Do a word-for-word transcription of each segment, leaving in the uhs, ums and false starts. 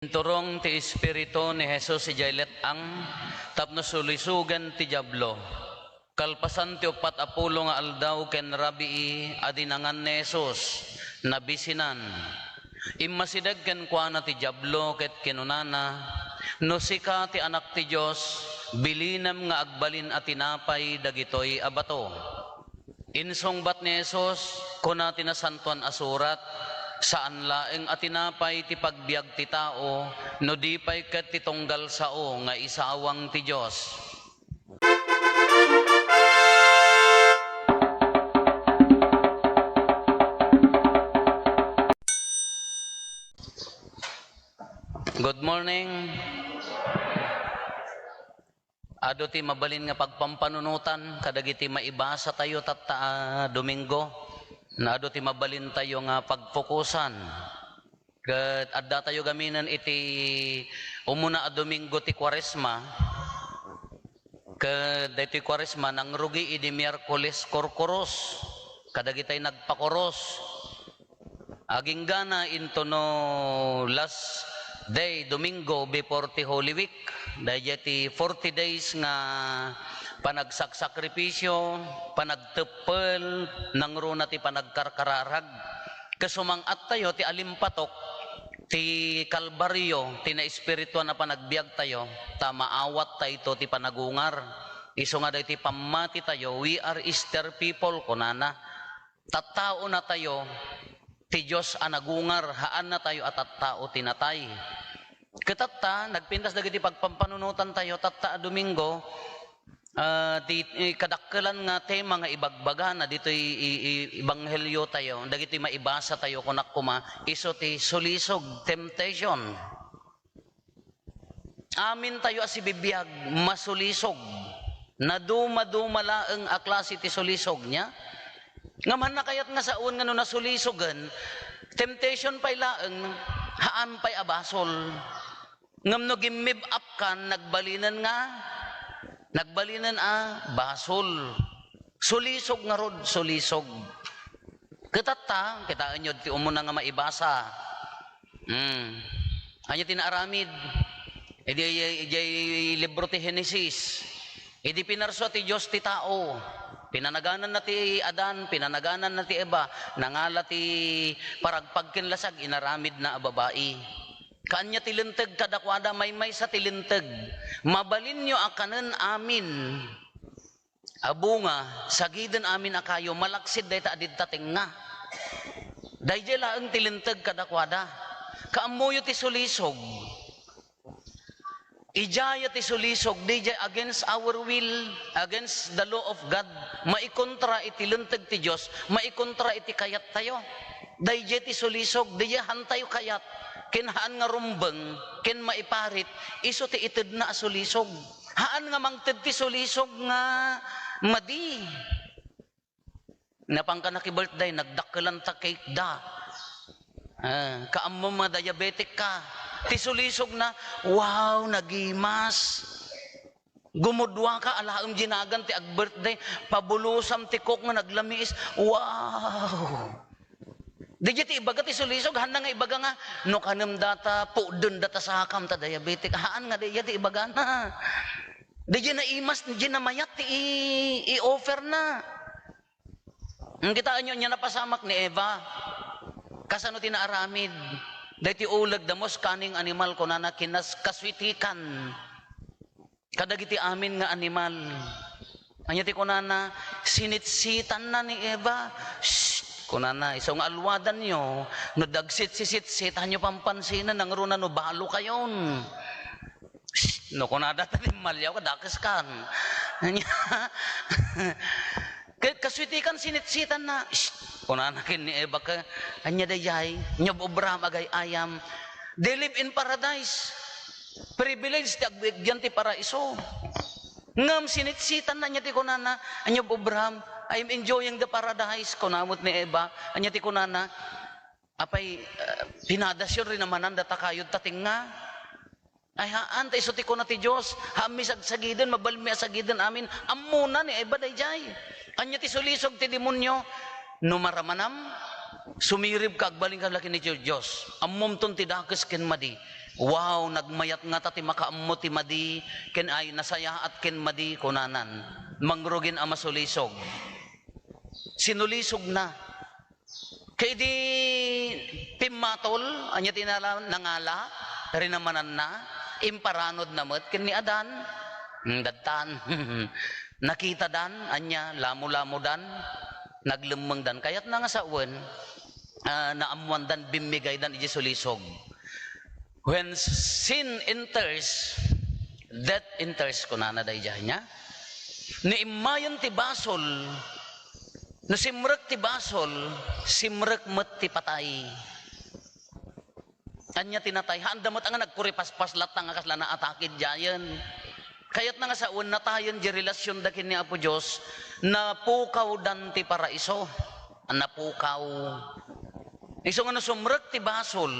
Inturong ti Espiritu ni Jesus idiay let-ang tapno sulisogen ti Diablo. Kalpasan ti uppat a pulo nga aldaw ken rabii a dinangan ni Jesus, nabisinan. Immasideg kenkuana ti Diablo ket kinunana, "No sika ti Anak ti Dios, bilinem nga agbalin a tinapay dagitoy a bato." Insungbat ni Jesus, kuna ti Nasantoan a Surat, "Saan laeng a tinapay ti pagbiag ti tao, no di pay ket ti tunggal sao nga isawang ti Dios." Good morning. Adu ti mabalin nga pagpampanunotan kadagiti maibasatayo tatta a Domingo. Adu ti mabalintayo nga pagfokusan. Ket addatayo gaminen iti umuna a Domingo ti Kuaresma. Ket daytoy Kuaresma nangrugi idi Miyerkules Kurkuros kadagitay nagpakuros. Aginggana into no last day, Domingo, before ti Holy Week. Daydiay ti forty days nga panagsaksakripisio, panagteppel, nangruna ti panagkarkararag. Ket sumang-attayo ti alimpatok ti Kalbario, ti naespirituan a panagbiagtayo, ta maawattayto ti panagungar. Isu nga daytoy pammatitayo, "We are Easter people," kunana. Tattaonatayo ti Dios a nagungar, haannatayo a tattao ti natay. Ket tatta, nagpintas dagiti pagpampanunotantayo, tatta a Domingo, ah, ti, eh, kadakkelan nga tema nga ibagbagana ditoy i-, i-, ebangheliotayo, dagiti maibasatayo, kunak koma, isu ti sulisog, temptation. Amintayo a sibibiag, masulisog. Nadumaduma laeng a klase ti sulisog niya. Ngem han nakayat nga sawen nga no nasulisogen, temptation pay laeng, haan pay a basol. Ngem no gimmib-apkan, nagbalinen nga, nagbalinen a basol. Sulisog ngarud, sulisog. Ket tatta, kitaenyo ti umuna nga maibasa. Hmm. Ania ti naaramid? Idi, idiay libro ti Genesis. Idi pinarsua ti Dios ti tao, pinanagananna ti Adan, pinanagananna ti Eva, nangala ti paragpag ken lasag, inaramidna a babai. Kaanya ti linteg kadakuada, maymaysa ti linteg. Mabalinyo a kanen amin a bunga, sagiden amin a kayo, malaksid dayta a didta tengnga. Daydiay laeng ti linteg kadakuada. Kaammoyo ti sulisog. Idiay ti sulisog, daydiay against our will, against the law of God, maikontra iti linteg ti Dios, maikontra iti kayattayo. Daydiay ti sulisog, daydiay hantayo kayat, ken haan nga rumbeng, ken maiparit, isu ti itedna a sulisog. Haan nga mangted ti sulisog nga madi. Napanka naki-birthday, nagdakkelan ta cake da. Ah, kaammo nga diabetic ka. Ti sulisog na, "Wow, nagimas." Gumudua ka, alaem jinagan ti ag-birthday, pabulosam ti coke nga naglamiis. Wow! Daydiay ti ibaga ti sulisog, hanna nga ibaga nga, "No kanem data, pudden data sakam ta diabetic." Haan nga daydiay ti ibagana. Daydiay naimas, daydiay namayat ti i-, i-offer na. Ngem kitaenyo, ania napasamak ni Eva? Kasano ti naaramid? Daytoy uleg, the most cunning animal, kunana, kinas-, kasuitikan kadagiti amin nga animal. Ania ti kunana? Sinitsitanna ni Eva. "Shh," kunana, "isu nga alwadanyo, no dagsitsisitsit, hanyo pampansinen, nangruna no balo kayon." "Shh," no kunada, ta timmaliaw ka, dakes kan. Ania? Ka-, kasuitikan sinitsitanna. "Shh," kunana ken ni Eva, ka, "Ania daydiay? Ania obra'm agay-ayam? They live in paradise." Privilege ti agbiagyan ti paraiso. Ngem sinitsitanna, ania ti kunana? "Ania obra'm? I am enjoying the paradise," kuna met ni Eva. Ania ti kunana? "Apay, ah, pinadasyon rinamanan data kayod ta tengnga?" Ay, haan, ta isu ti kuna ti Dios, "Haanmi sagsagiden, mabalinmi a sagiden amin." Ammona ni Eva daydiay. Ania ti sulisog ti demonio? "No maramanam, sumirib ka, agbalin ka laki ni Dios. Ammomton ti dakes ken madi." "Wow, nagmayat ngata ti makaammo ti madi, ken ay, nasayaat ken madi," kunanan. Mangrugin a masulisog. Sinulisogna. Ket idi pimmatol, ania ti nala-, nangala, rinamananna, imparanodna met ken ni Adan. Hmm, dadtan. Nakitadan, ania, lamulamodan, naglemmengdan. Kayatna nga sawen, ah, naammoandan, bimmigaydan iti sulisog. "When sin enters, death enters," kunana daydiay, ania? No immayen ti basol, no simrek ti basol, simrek met ti patay. Ania ti natay? Haanda met nga nagkuripaspas latta nga kasla naatake diayen. Kayatna nga sawen, natayen di relasionda ken ni Apo Dios, napukawdan ti paraiso. Napukaw. Isu nga no sumrek ti basol,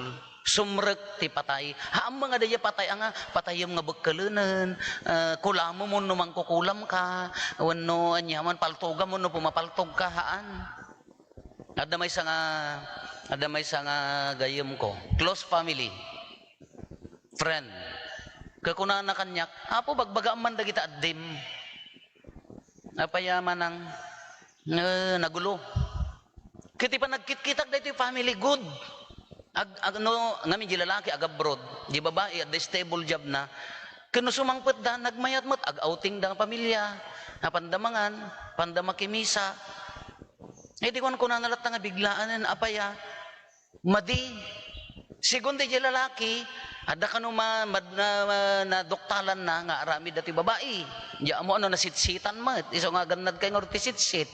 sumrek ti patay. Haanmo nga daydiay patay a nga, patayem nga bekkelenen, eh, kulamem wenno mangkukulamka, wenno ania man, paltogam wenno pumapaltogka, haan. Adda maysa nga, adda maysa nga gayyemko, close family, friend. Ket kunana kaniak, "Apo, bagbagaam man dagiti addim." Apay a manang, eh, nagulo. Ket ti panagkitkitak daytoy family, good. Ag-, ag-, no, ngamin di lalaki agabroad, di babai adda stable job na. Ket no sumangpetda, nagmayat met, ag-outingda nga pamilya, napanda mangan, panda makimisa. Eh, di kunkunana latta nga biglaan, apay a, madi. Segun daydiay lalaki, adda kano ma-, mad-, na-, na-, naduktalanna nga aramid daytoy babai. Di ammo no nasitsitan met, isu nga agannadkay ngarud ti sitsit.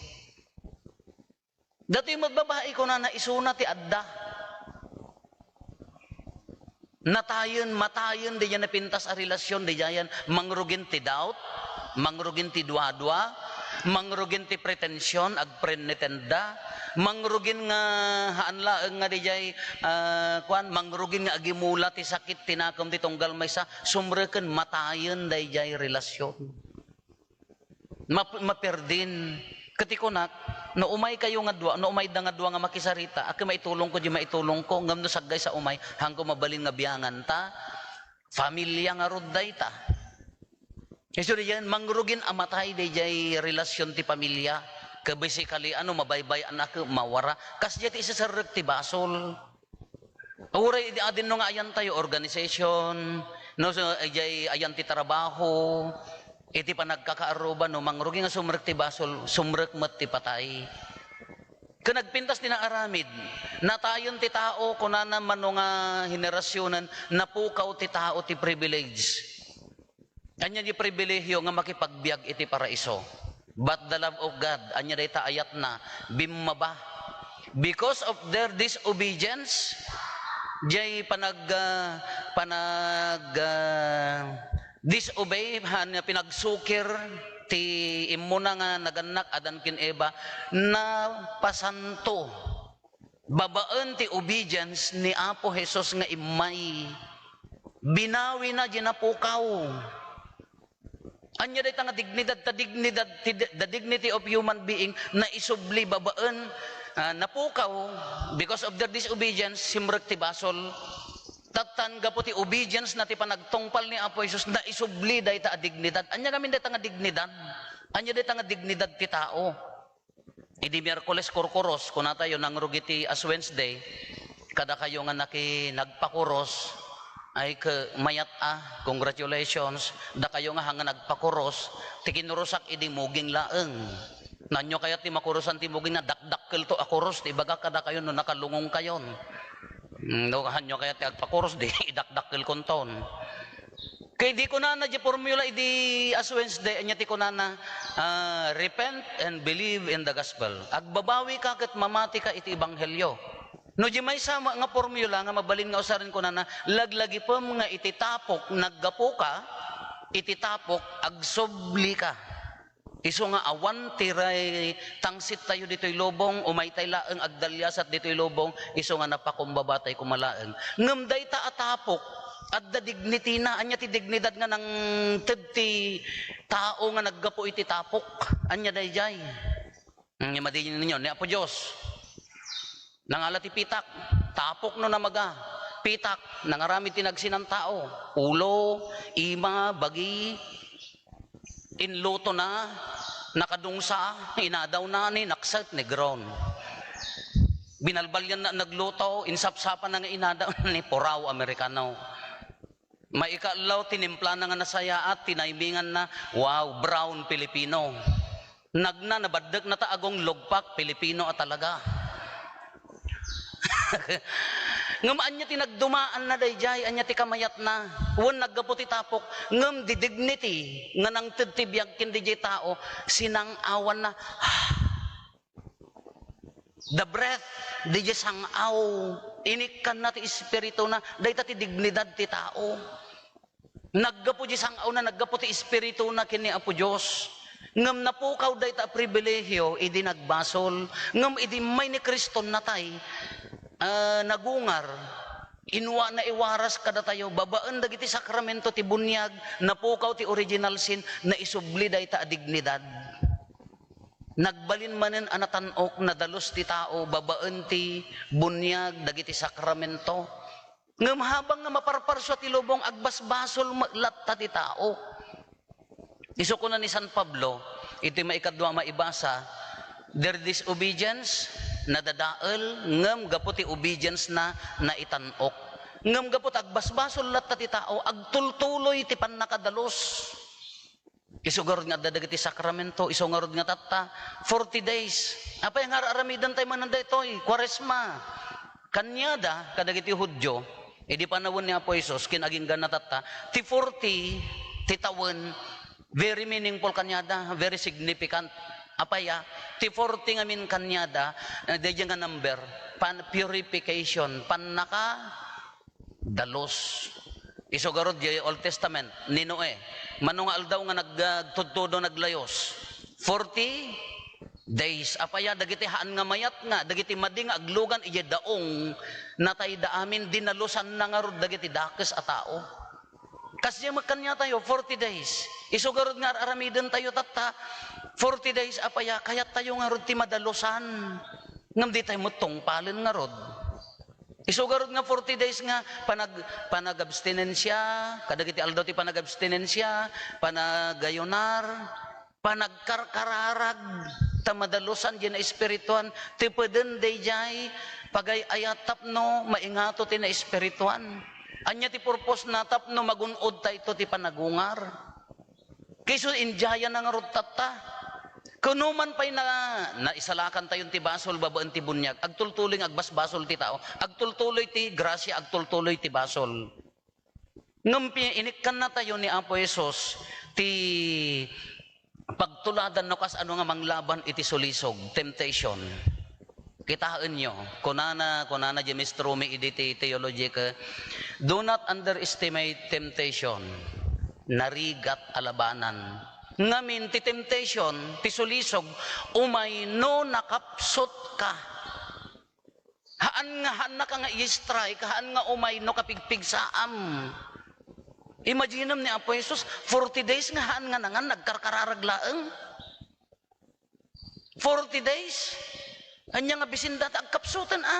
Daytoy met babai, kunana, isuna ti adda. Natayen, matayen daydiay napintas a relasion, daydiayen mangrugin ti doubt, mangrugin ti duadua, mangrugin ti pretension, agpretendenda, mangrugin nga haan laeng nga daydiay, ah, kuan, mangrugin nga agimula ti sakit ti nakem ti tunggal maysa, sumreken, matayen daydiay relasion. Map-, maperdin. Ket ti kunak, no umaykayo nga dua, no umayda nga dua nga makisarita, a, ket maitulongko di maitulongko, ngem no saggaysa umay, haanko mabalin nga biangan ta, familia ngarud dayta. Isu diay, mangrugin a matay daydiay relasion ti familia. Ket basically, ano, mabaybay-an a ket mawara. Kasdiay ti iseserrek ti basol. Uray idi adinno nga ayantayo, organization, no, so, idiay ayan ti trabaho, iti panagkakaarruba, no, mangrugi nga sumrek ti basol, sumrek met ti patay. Ket nagpintas ti naaramid, natayen ti tao, kunana, mano nga henerasionen, napukaw ti tao ti privilege. Ania di pribilehio nga makipagbiag iti paraiso? But the love of God, ania dayta ayatna? Bimmaba. Because of their disobedience, diay panag-, ah, panag-, ah, disobey, han, pinagsukir ti immuna nga nagannak, Adan ken Eva, napasanto. Babaen ti obedience ni Apo Jesus nga immay, binawina diay napukaw. Ania dayta nga dignidad? Ta dignidad, ti, the dignity of human being, naisubli babaen, ah, napukaw because of their disobedience, simrek ti basol. Tattan, gapu ti obedience na ti panagtungpal ni Apo Jesus, naisubli dayta a dignidad. Ania ngamin dayta nga dignidad? Ania dayta nga dignidad ti tao? Idi Miyerkules, kurkuros, kunatayo, nangrugi ti Ash Wednesday, kadakayo nga naki-, nagpakuros, ay, ke-, mayat a, congratulations, dakayo nga hanga nagpakuros, ti kinurosak idi muging laeng. Nanyo kayat ti makurosan ti muging na dakdakkelto a kuros, ti ibagak kadakayo no nakalungongkayon. Mm, no, hanyo kayat ti agpakuros, di idakdakkelkonton. Kay di kunana di formula idi Ash Wednesday, ania ti kunana, ah, "Repent and believe in the gospel." Agbabawika ket mamatika iti ebanghelio. No di maysa nga formula nga mabalin nga usaren, kunana, "Laglagipem nga iti tapok naggapuka, iti tapok agsublika." Isu nga awan ti ray tangsittayo ditoy lubong, umaytay laeng agdaliasat ditoy lubong, isu nga napakumbabatay koma laeng. Ngem dayta a tapok, adda dignitina. Ania ti dignidad nga nangted ti tao nga naggapu iti tapok? Ania daydiay? Hmm, madidinnyo, ni Apo Dios. Nangala ti pitak, tapok no namaga. Pitak, nangaramid ti nagsinan tao. Ulo, ima, bagi, inlutona, nakadungsa, inadawna, ni nakset, ni ground. Binalbalianna nagluto, insapsapana nga inadaw, ni puraw Amerikano. Maikaallo, tinimplana nga nasayaat, tinayminganna, wow, brown Filipino. Nagna, nabaddekna ta agong lugpak, Filipino a talaga. Ngem ania ti nagdumaanna daydiay, ania ti kamayatna? Wen naggapu ti tapok, ngem di dignity nga nangted ti biag ken daydiay tao, sinang-awanna. The breath, daydiay sang-aw, inikkanna ti espirituna, dayta ti dignidad ti tao. Naggapu di sang-awna, naggapu ti espirituna ken ni Apo Dios. Ngem napukaw dayta a pribilehiyo idi nagbasol. Ngem idi immay ni Cristo natay, ah, nagungar, inua-, naiwaras kadatayo, babaen dagiti sakramento ti buniag, napukaw ti original sin, naisubli dayta a dignidad. Nagbalin manen a natan-ok, nadalus ti tao, babaen ti buniag dagiti sakramento. Ngem habang nga maparparsua ti lubong, agbasbasol met latta ti tao. Isu kuna ni San Pablo, iti maikadua a maibasa, their disobedience, nadadael, ngem gapu ti obedience na, naitan-ok. Ngem gapu ta agbasbasol latta ti tao, agtultuloy ti pannakadalus. Isu ngarud nga adda dagiti sakramento, isu ngarud nga tatta, forty days. Apay nga ar-aramidentayo manen daytoy? Kuaresma. Kaniada, kadagiti Judio, idi panawen ni Apo Jesus, ken agingganna tatta, ti forty, ti tawen, very meaningful kaniada, very significant. Apay a, ti forty ngamin kaniada, eh, daydiay nga number, pan-, purification, pannaka-, dalus. Isu garud, diay Old Testament, ni Noe. Mano nga aldaw nga nag-, agtudtudo naglayus? Forty days. Apay a, dagiti haan nga mayat nga, dagiti madi nga aglugan idiay daong, natayda amin, dinalusanna ngarud dagiti dakes a tao. Kasdiay met kaniatayo, forty days. Isu garud nga ar-aramidentayo tatta, forty days, apay a, kayattayo ngarud ti madalusan. Ngem ditayo met tungpalen ngarud. Isu garud nga forty days nga panag-, panagabstinensia, kadagiti aldaw ti panagabstinensia, panagayunar, panagkarkararag, ta madalusan diay naespirituan, tepeden daydiay pagay-ayat tapno maingato ti naespirituan. Ania ti purpose na? Tapno magun-odtayto ti panagungar. Ket isu, indiayan na ngarud tatta. Kuno man pay na, naisalakantayon ti basol babaen ti buniag, agtultuloy nga agbasbasol ti tao, agtultuloy ti grasia, agtultuloy ti basol. Ngem pi-, inikkannatayo ni Apo Jesus ti pagtuladan no kasano nga manglaban iti sulisog, temptation. Kitaenyo, kunana, kunana diay Mister Rumi idi ti theology ka, "Do not underestimate temptation." Narigat a labanan. Ngamin, ti temptation, ti sulisog, umay no nakapsutka. Haan nga, haannaka nga i-strike, haan nga umay no kapigpigsaam. Imaginem ni Apo Jesus, forty days nga haan nga nangan, nagkarkararag laeng. Forty days? Ania nga bisin data agkapsuten a?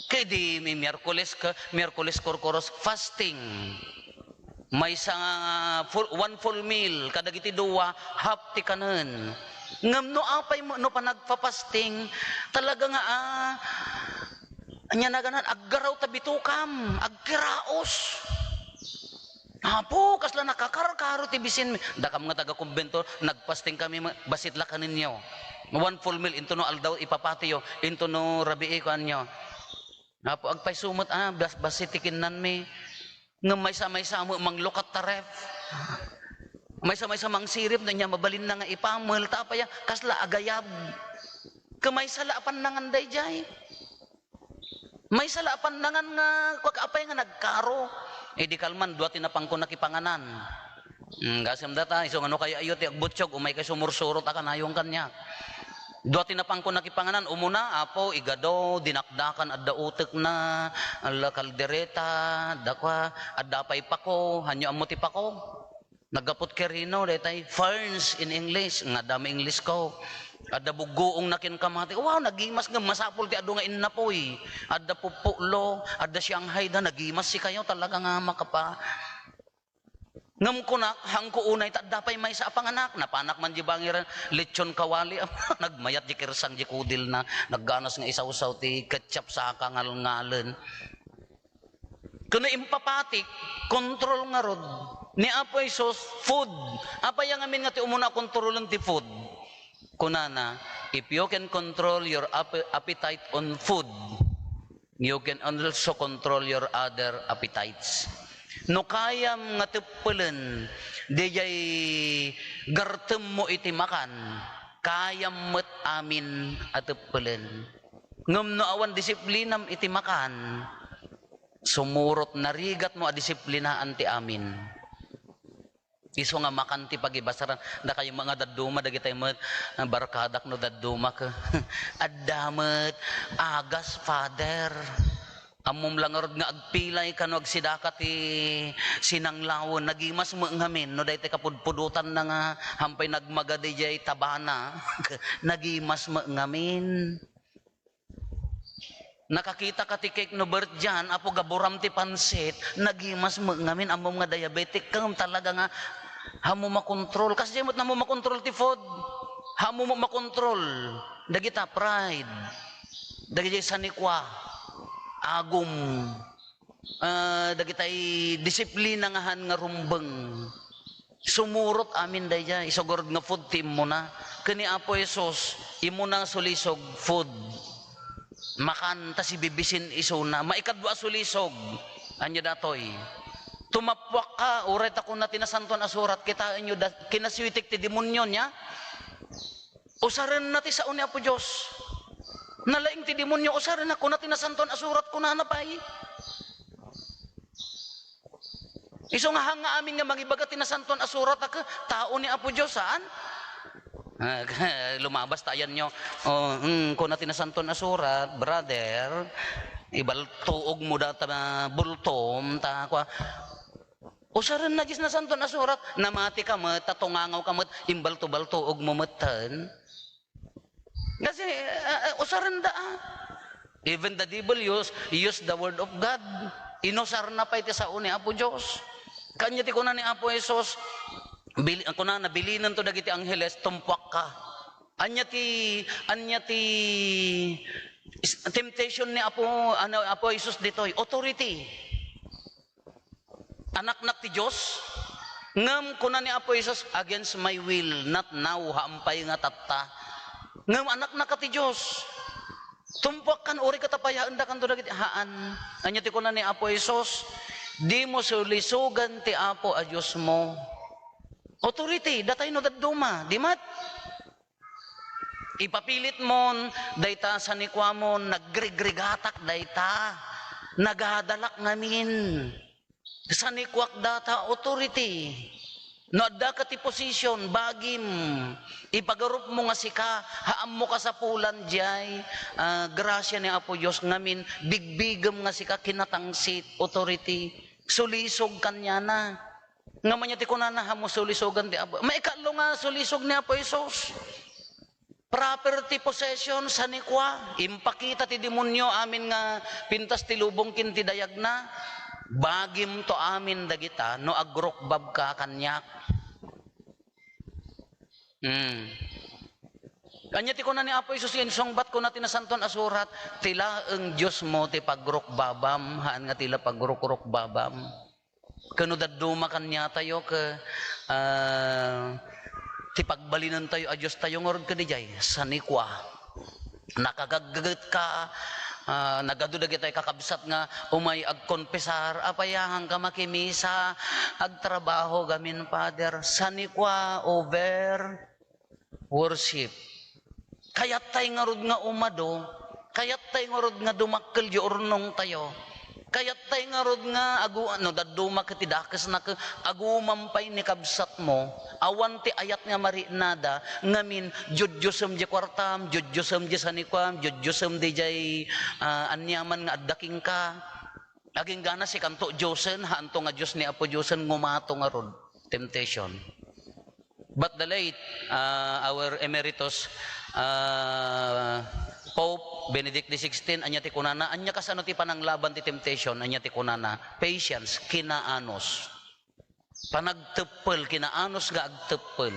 Ket idi mi-, Miyerkules ka, Miyerkules Kurkuros, fasting. Maysa nga full, one full meal, kadagiti dua, half ti kanen. Ngem no apay mo, no panagfa-fasting, talaga nga, ah, ania naganan, aggaraw ta bitokam, agkiraos. Apo, kasla nakakarkaro ti bisinmi. Dakam nga taga-kumbento, nagpasting kami, ma-, bassit la kaninyo. One full meal, into no aldaw ipapatiyo, into no rabii, kuanyo. Apo, agpayso met, ah, bas-, bassit ti kinnanmi. Ngem maysa-maysa met manglukat ta ref. Maysa-maysa mangsirip, no ania mabalinna nga ipamel, ta apay a, kasla agayab. Ket maysa la a pannangan daydiay. Maysa la a pannangan nga, kuak, apay nga nagkaro? Idi kalman, dua ti napangko nakipanganan. Hmm, gasem data, isu nga no kayatyo ti agbutchog, umay kay sumursurot a kanayon kaniak. Dua ti napangko nakipanganan, umuna, apo, igado, dinakdakan, adda utekna, ala, kaldereta, adda kua, adda pay pako, hanyo ammo ti pako? Naggapu ti Quirino, daytay ferns in English, nga adda mainglesko. Adda buggoongna ken kamati. Wow, nagimas ngem masapul ti adu nga innapoy. Adda puppulo, adda Shanghai da, nagimas sikayo talaga nga makapa. Ngem kunak, hangko unay ta adda pay maysa a panganak. Napanak man di bangiran, lechon kawali. Nagmayat di kersang di kudilna. Nagganas nga isawsaw ti ketchup sa kangalngalen. Kuno impapatik, kontrol ngarud. Ni Apo Jesus, food. Apay a ngamin nga ti umuna a kontrolen ti food? Kunana, "If you can control your ape-, appetite on food, you can also control your other appetites." No kayam nga teppelen, dayjay gartemmo iti makan, kayam met amin a teppelen. Ngem no awan disiplinam iti makan, sumurot narigatmo a disiplinaan ti amin. Isu nga makan ti pagibasaran. Dakayo nga dadduma, dagitay met, ah, barkadak no dadduma ke. Adda met, agas, Father. Ammom la ngarud nga agpilay kano agsidaka ti sinanglawen. Nagimas met ngamin no daytoy kapudpudotanna nga hampay nagmaga dayjay tabana. Nagimas met ngamin. Nakakita ka ti cake no birthday-an, apo, gaburam ti pansit, nagimas met ngamin, ammom nga diabetic ka, ngem talaga nga, haanmo makontrol. Kasdiay met haanmo makontrol ti food. Haanmo met makontrol. Dagita pride. Dagiti sanikua. Agum. Ah, dagitay disiplina nga haan nga rumbeng. Sumurot amin daydiay, isu ngarud nga food ti immuna. Ken ni Apo Jesus, immuna nga sulisog, food. Makan ta sibibisin isuna. Maikadua a sulisog. Ania datoy? Tumappuak ka, uray ta kuna ti Nasantoan a Surat, kitaenyo, da-, kinasiwitek ti demonio, nia? Usarenna ti sao ni Apo Dios. Nalaing ti demonio, usarenna, kuna ti Nasantoan a Surat, kunana pay. Isu nga haan nga amin nga mangibaga ti Nasantoan a Surat, a ke-, tao ni Apo Dios, saan? Ah, lumabas ta ayanyo. Oh, mm, kuna ti Nasantoan a Surat, brother, ibaltuog mo data bultom, ta, kua, Usarenna diay Nasantoan a Surat, namati ka met, ta tungangaw ka met, imbalto-baltoog mo metten. Kasi, ah, ah, usarenda, ah. Even the devil use, use the word of God. Inusarna pay ti sao ni Apo Dios. Kanya ti kuna ni Apo Jesus, bili-, kunana, "Bilinento dagiti angheles, tumpuak ka." Anya ti, anya ti is-, temptation ni Apo, ano, Apo Jesus ditoy? Authority. Anaknak ti Dios. Ngem kuna ni Apo Jesus, "Against my will, not now, haan pay nga tatta." Ngem anaknak ti Dios. Tumpuak kan, uray ka tapayaendakanto dagiti haan. Ania ti kuna ni Apo Jesus? Dimo sulisogan ti Apo a Diosmo. Authority, datay no dadduma, di met? Ipapilitmon dayta, sanikuamon, nagrigrigatak dayta, nagadalak ngamin. Sanikuak data, authority. No addaka ti position, bagim, ipagarupmo nga sika, haanmo kasapulan diay, ah, grasia ni Apo Dios ngamin, bigbigem nga sika kinatangsit, authority. Sulisog kaniana. Ngem ania ti kunana, haanmo sulisogan ti Apo. Maikatlo nga sulisog ni Apo Jesus. Property possession, sanikua. Impakita ti demonio amin nga pintas ti lubong ken ti dayagna. Bagimto amin dagita no agrukbabka kaniak. Hmm. Ania ti kuna ni Apo Jesus, insungbat, kuna ti Nasantoan a Surat, "Ti laeng Diosmo ti pagrukbabam, haan nga ti la pagrukrukbabam." Ken no dadduma kaniatayo ket, ah, ti pagbalinentayo a Diostayo ngarud ket idiay, sanikua. Nakagaggetka, ah, nagadu dagitay kakabsat nga umay agkonfesar, "Apay a haanka makimisa, agtrabaho gamin, Father." Sanikua, over. Worship. Kayattay ngarud nga umadu, kayattay ngarud nga dumakkel di urnongtayo, kayattay ngarud nga agu-, no dadduma ket ti dakesna ket agumam pay ni kabsatmo, awan ti ayat nga mariknada, ngamin, diodiosem di kuartam, diodiosem di sanikuam, diodiosem di diay, ah, aniaman nga adda kenka. Aginggana sikanto diosen, haanto nga Dios ni Apo Diosen, ngumato ngarud. Temptation. But the late, uh, our emeritus, Ah, Pope Benedict the sixteenth, ania ti kunana? Ania kasano ti pananglaban ti temptation? Ania ti kunana? Patience, kinaanus. Panagteppel, kinaanus nga agteppel.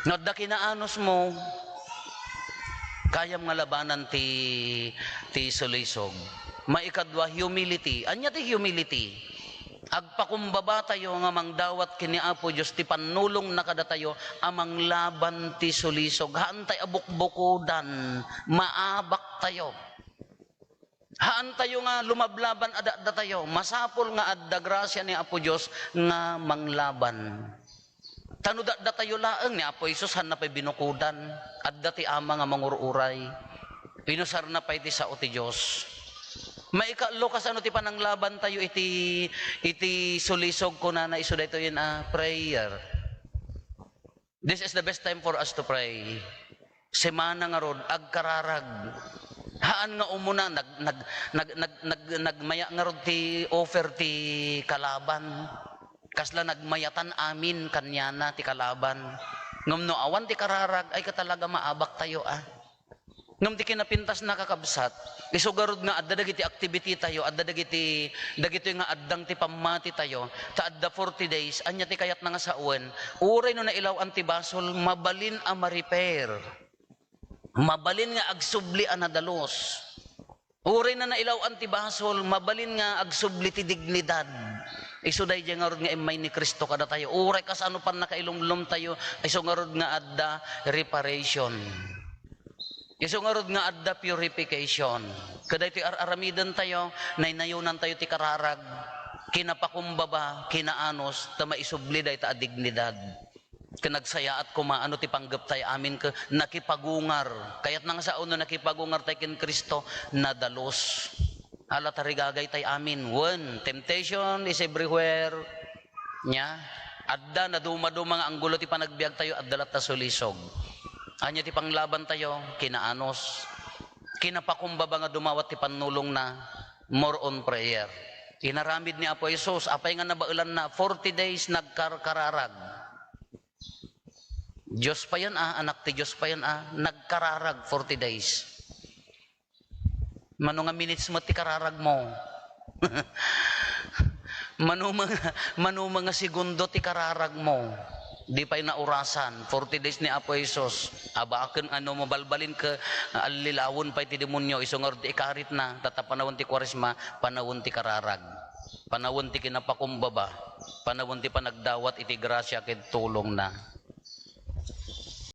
No adda kinaanusmo, kayam nga labanan ti, ti sulisog. Maikadua, humility. Ania ti humility? Agpakumbabatayo nga mangdawat ken ni Apo Dios ti pannulongna kadatayo a manglaban ti sulisog. Haantay a bukbukodan, maabaktayo. Haantayo nga lumablaban a dakdatayo. Masapul nga adda grasia ni Apo Dios nga manglaban. Ta no dakdatayo laeng, ni Apo Jesus, haanna pay binukodan. Adda ti Ama nga mangur-uray. Inusarna pay ti sao ti Dios. Maikatlo, kasano ti pananglabantayo iti, iti sulisog? Kunana isu daytoyen a prayer. This is the best time for us to pray. Semana ngarud, agkararag. Haan nga umuna, nag-, nag-, nag-, nag-, nag-, nagmaya ngarud ti offer ti kalaban. Kasla nagmayatan amin kaniana ti kalaban. Ngem no awan ti kararag, ay, ka talaga maabaktayo, a. Ngem ti kinapintasna, kakabsat, isu garud nga adda dagiti activity tayo, adda dagiti, dagitoy nga addang ti pammatitayo, ta adda forty days, ania ti kayatna nga sawen? Uray no nailaw-an ti basol, mabalin a ma-repair. Mabalin nga agsubli a nadalus. Uray no nailaw-an ti basol, mabalin nga agsubli ti dignidad. Isu daydiay ngarud nga immay ni Cristo kadatayo. Uray kasano pannakailumlomtayo, isu ngarud nga adda reparation. Isu ngarud nga adda purification. Kadaytoy ar-aramidentayo, naynayonantayo ti kararag, kinapakumbaba, kinaanus, ta maisubli dayta a dignidad. Ken nagsayaat koma no ti panggeptay amin ket nakipagungar. Kayatna nga sao no nakipagungartay ken Cristo, nadalus. Ala, tarigagaytay amin. Wen, temptation is everywhere. Nia, adda nadumaduma nga anggulo ti panagbiagtayo, adda latta sulisog. Ania ti panglabantayo? Kinaanus. Kinapakumbaba nga dumawat ti pannulongna, more on prayer. Inaramid ni Apo Jesus, apay nga nabaelanna, forty days nagkarkararag. Dios payen a, anak ti Dios payen a, nagkararag forty days. Mano nga minutes met ti kararagmo? Mano nga, mano nga segundo ti kararagmo? Di pay naurasan, forty days ni Apo Jesus. Abaken a no mabalbalin ket allilawen pay ti demonio, isu ngarud ti ikaritna, ta, ta panawen ti Kuaresma, panawen ti kararag. Panawen ti kinapakumbaba, panawen ti panagdawat iti grasia ken tulongna.